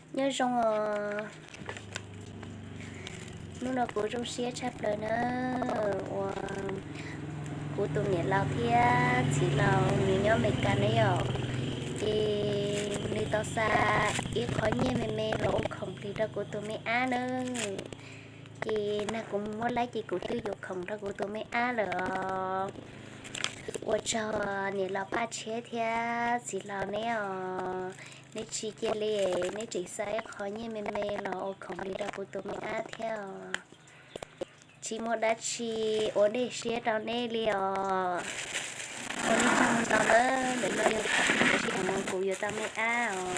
Nyob zoo os, hnub no kuv zoo siab tshaj plaws na, uas kuv tus niam laus thiab txiv laus nws nyob Amelikas na yom, ces nws tau xa ib qho nyiaj me me los ua khoom plig rau kuv tus me ab na. Ces nag kuv mus muab laib ces kuv twb yuav khoom rau kuv tus me ab lawm os. Ua tsaug niam laus Paj Tshiab thiab txiv laus neb os, neb tsis cia li, neb tseem xa ib qho nyiaj me me los ua khoom plig rau kuv tus me ab thiab os. Tsis muaj dab tsi ua dej siab rau neb li os. Ua nej tsaug ntau na, ntawm no yog khoom plig rau kuv yuav tau me ab os.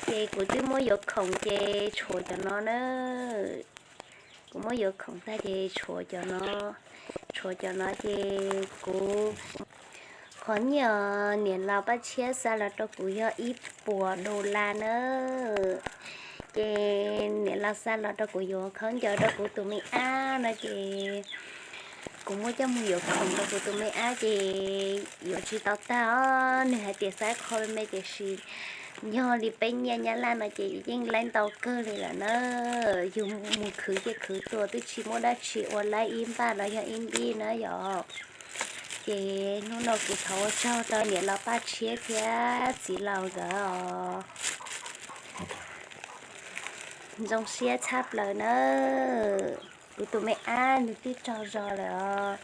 Ces kuv twb muab yuav khoom ces tshuav cov no na. Kuv muab yuav khoom tag ces tshuav cov no, tshuav cov no ces kuv, qhov nyiaj niam laus Paj Tshiab xa los rau kuv yog ib puas dollar na. Ces niam laus xa los rau kuv yuav khaub ncaws rau kuv tus me ab no ces kuv muab coj mus yuav khoom rau kuv tus me ab ces yuav tsis tau tag os. Nws hais tias xa ib qho me me tiam sis yog li peb nyiaj Nyab Laj no ces yeej laib ntau kawg li lawm na. Yus mus khwv ces khwv tuag twb tsis muaj dab tsi ua laib ib npaj los yog ib npib na yom. Ces hnub no kuv thov ua tsaug rau niam laus Paj Tshiab thiab txiv laus nkawd os. Zoo siab tshaj plaws na. Kuv tus me ab nws twb tsaug zog lawm os.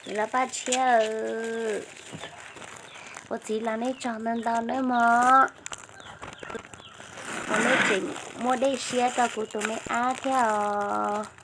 Niam laus Paj Tshiab, ua txiv los nej tsaug ntau ntau nawb mog. Ua nej tseem muaj dej siab rau kuv tus me ab thiab os.